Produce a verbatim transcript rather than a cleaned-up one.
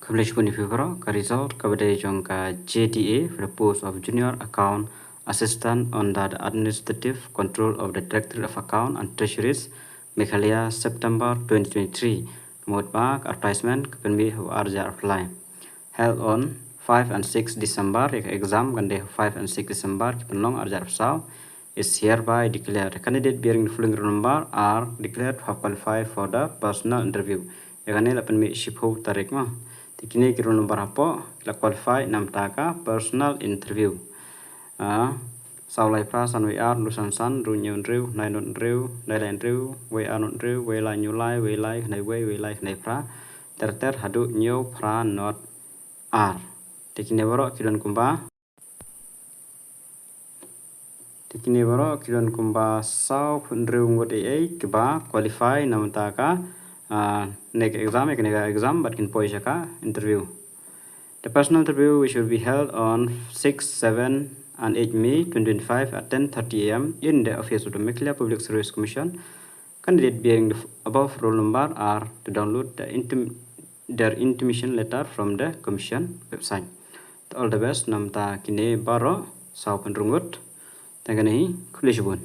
Khublei shibun ïa phi baroh. Ka result kaba dei jong ka J D A for the post of Junior Account Assistant under the Administrative Control of the Directorate of Account and Treasuries, Meghalaya, September twenty twenty-three. Ka mut ba ka advertisement ka pynmih ha u ar hajar arphew lai. Held on five and six December, ïa ka exam kan dei five and six December, ki pynlong ar hajar arphew saw. Is hereby declared. The candidate bearing the following roll number are declared to have qualified for the personal interview. Ïa kane la pynmih shiphew tarik mo. Te kine ki roll number hapoh ki la qualify na bynta ka personal interview. Ah, saw lai phra san wei ar, hynriew san san, hynriew hynñiew hynriew, nine not hynriew, nine lai hynriew, wei ar not hynriew, wei lai hynñiew lai, wei lai khyndai wei, wei lai khyndai phra, ter ter haduh hynñiew phra not ar. Te kine baroh ki don kumba Te kine baroh ki don kumba saw phew hynriew ngut ei ei kiba qualify na bynta ka, ah, kane ka exam, ïa kane ka exam bad kin poi sha ka interview. The personal interview, which will be held on six, seven and eight May twenty twenty-five at ten thirty A M in the office of the Meghalaya Public Service Commission. Candidate bearing the f-, above roll number are to download the intim-, their intimation letter from the commission website. All the best na bynta kine baroh saw phew hynriew ngut. Tang kane hi, khublei shibun.